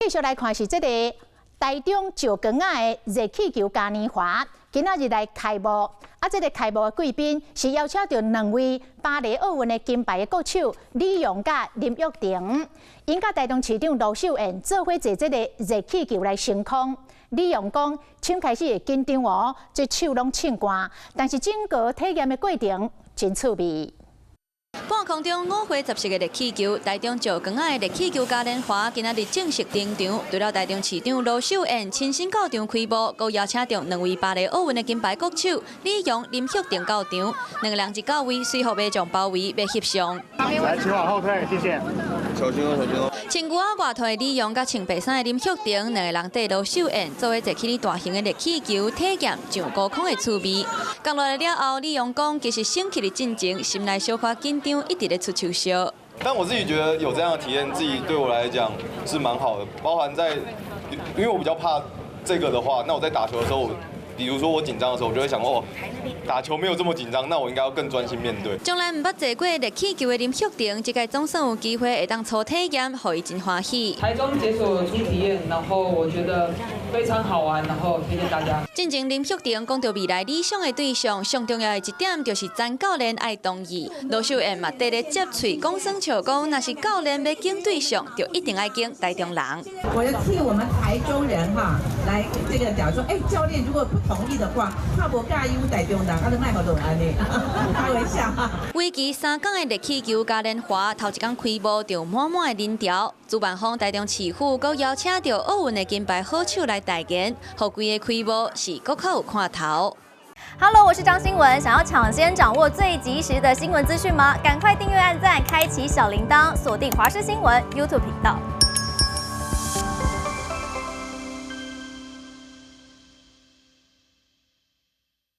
繼續來看是這個台中石岡仔的熱氣球嘉年華，今仔日來開幕。啊，這個開幕的貴賓是邀請著兩位巴黎奧運的金牌的國手李洋佮林育庭，𪜶佮台中市長盧秀燕做伙坐這個熱氣球來升空。李洋講，先開始會緊張哦，這手攏顫汗，但是整個體驗的過程真趣味。半空中五花十色的熱氣球，台中石岡仔的熱氣球嘉年華今仔日正式登場。除了台中市長盧秀燕親身到場開幕，閣邀請著兩位巴黎奧運的金牌國手李洋、林育庭到場。兩个人一到位，隨予民眾包圍欲翕相。來，請往後退，謝謝。小心哦，小心哦。穿牛仔外套的李洋佮穿白衫的林育庭，兩个人綴盧秀燕做伙坐起咧大型的熱氣球，體驗上高空的趣味。降落來了後，李洋講，其實升起的進前，心內小可緊張，一直咧出手燒。但我自己覺得有這樣的體驗，自己對我來講是蠻好的。包含在，因為我比較怕這個的話，那我在打球的時候，我比如說我緊張的時候，我就會想哦，打球沒有這麼緊張，那我應該要更專心面對。從來毋捌坐過熱氣球的林育庭，這屆總算有機會會當初體驗，予伊真歡喜。台中解鎖初體驗，然後我覺得非常好玩，然後推薦大家。進前林育庭講著未來理想的對象，上重要的一點就是詹教練愛同意。盧秀燕嘛綴咧接喙講耍笑講，若是教練欲揀對象，就一定愛揀台中人。我就替我們台中人哈來這個講說，哎，教練如果不同意的話，較無佮意台中人，啊，就莫予落按呢，開玩笑。為期3工的熱氣球嘉年華，頭一工開幕就滿滿的人潮。主辦方台中市府閣邀請著奧運的金牌好手來代言，予規个開幕是閣較有看頭。 Hello，我是張新聞，想要搶先掌握最及時的新聞資訊嗎？趕快訂閱、按讚、開啟小鈴鐺，鎖定華視新聞 YouTube 頻道。